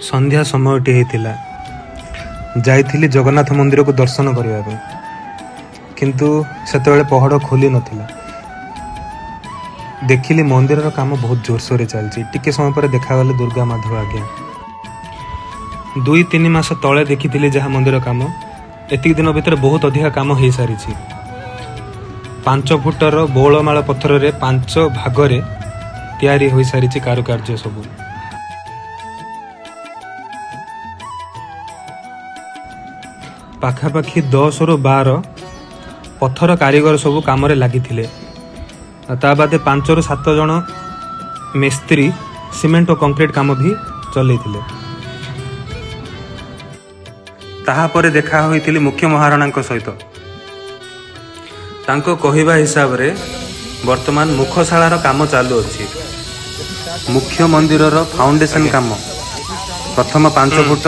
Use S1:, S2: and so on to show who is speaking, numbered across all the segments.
S1: ସନ୍ଧ୍ୟା ସମୟଟି ହେଇଥିଲା। ଯାଇଥିଲି ଜଗନ୍ନାଥ ମନ୍ଦିରକୁ ଦର୍ଶନ କରିବା ପାଇଁ, କିନ୍ତୁ ସେତେବେଳେ ପହଡ଼ ଖୋଲି ନଥିଲା। ଦେଖିଲି ମନ୍ଦିରର କାମ ବହୁତ ଜୋରସୋରରେ ଚାଲିଛି। ଟିକେ ସମୟ ପରେ ଦେଖାଗଲେ ଦୁର୍ଗା ମାଧବ ଆଜ୍ଞା। 2-3 ମାସ ତଳେ ଦେଖିଥିଲି ଯାହା ମନ୍ଦିର କାମ, ଏତିକି ଦିନ ଭିତରେ ବହୁତ ଅଧିକା କାମ ହେଇସାରିଛି। 5 ଫୁଟର ବଉଳମାଳ ପଥରରେ ପାଞ୍ଚ ଭାଗରେ ତିଆରି ହୋଇସାରିଛି କାରୁକାର୍ଯ୍ୟ ସବୁ। ପାଖାପାଖି 10ରୁ 12 ପଥର କାରିଗର ସବୁ କାମରେ ଲାଗିଥିଲେ। ଆଉ ତା ବାଦେ 5ରୁ 7 ଜଣ ମିସ୍ତ୍ରୀ ସିମେଣ୍ଟ ଓ କଂକ୍ରିଟ କାମ ବି ଚଲେଇଥିଲେ। ତାହାପରେ ଦେଖା ହୋଇଥିଲି ମୁଖ୍ୟ ମହାରଣାଙ୍କ ସହିତ। ତାଙ୍କ କହିବା ହିସାବରେ ବର୍ତ୍ତମାନ ମୁଖଶାଳାର କାମ ଚାଲୁଅଛି। ମୁଖ୍ୟ ମନ୍ଦିରର ଫାଉଣ୍ଡେସନ କାମ ପ୍ରଥମ 5 ଫୁଟ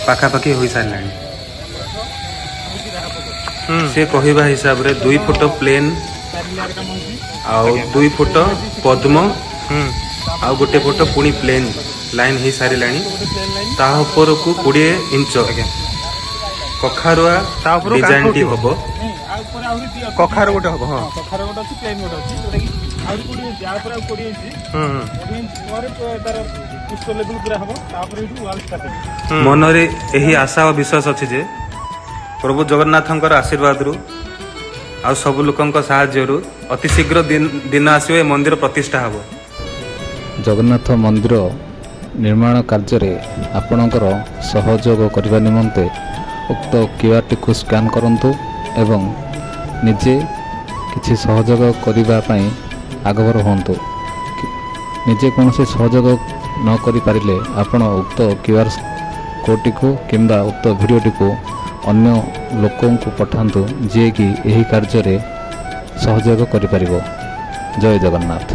S1: ପାଖାପାଖି ହୋଇସାରିଲାଣି। ସେ କହିବା ହିସାବରେ 2 ଫୁଟ ପ୍ଲେନ୍ ଆଉ 2 ଫୁଟ ପଦ୍ମ ଆଉ 1 ଫୁଟ ପୁଣି ପ୍ଲେନ୍ ଲାଇନ୍ ହେଇସାରିଲାଣି। ତା ଉପରକୁ 20 ଇଞ୍ଚ କଖାରୁଆ
S2: ତା ଉପରକୁ କାନ୍ଥ
S1: ଡିଜାଇନଟି
S2: ଉଠିବ।
S1: ହବ।
S3: ଆଉ ଉପରେ ଆହୁରି ଦି ଅଛି।
S2: କଖାରୁ ଗୋଟେ ହବ, ହଁ।
S3: କଖାରୁ ଗୋଟେ ଅଛି, ପ୍ଲେନ୍ ଗୋଟେ ଅଛି, ଯୋଉଟା କି ଆହୁରି 20 ଇଞ୍ଚ, ୟା ଉପରେ ଆଉ 20 ଇଞ୍ଚ। 20 ଇଞ୍ଚ ପରେ ତାର ପୃଷ୍ଠ ଲେବୁଲ ପୁରା ହବ। ତାପରେ ଏଇଠୁ ୱାଲ୍ ଷ୍ଟାର୍ଟ ହେବ।
S1: ମନରେ ଏହି ଆଶା ଓ ବିଶ୍ୱାସ ଅଛି ଯେ ପ୍ରଭୁ ଜଗନ୍ନାଥଙ୍କର ଆଶୀର୍ବାଦରୁ ଆଉ ସବୁ ଲୋକଙ୍କ ସାହାଯ୍ୟରୁ ଅତି ଶୀଘ୍ର ଦିନ ଆସିବ, ଏ ମନ୍ଦିର ପ୍ରତିଷ୍ଠା ହେବ।
S4: ଜଗନ୍ନାଥ ମନ୍ଦିର ନିର୍ମାଣ କାର୍ଯ୍ୟରେ ଆପଣଙ୍କର ସହଯୋଗ କରିବା ନିମନ୍ତେ ଉକ୍ତ କ୍ୟୁଆର୍ଟିକୁ ସ୍କାନ୍ କରନ୍ତୁ ଏବଂ ନିଜେ କିଛି ସହଯୋଗ କରିବା ପାଇଁ ଆଗଭର ହୁଅନ୍ତୁ। ନିଜେ କୌଣସି ସହଯୋଗ ନ କରିପାରିଲେ ଆପଣ ଉକ୍ତ କ୍ୟୁଆର୍ କୋଡ଼ଟିକୁ କିମ୍ବା ଉକ୍ତ ଭିଡ଼ିଓଟିକୁ ଅନ୍ୟ ଲୋକଙ୍କୁ ପଠାନ୍ତୁ, ଯିଏକି ଏହି କାର୍ଯ୍ୟରେ ସହଯୋଗ କରିପାରିବ। ଜୟ ଜଗନ୍ନାଥ।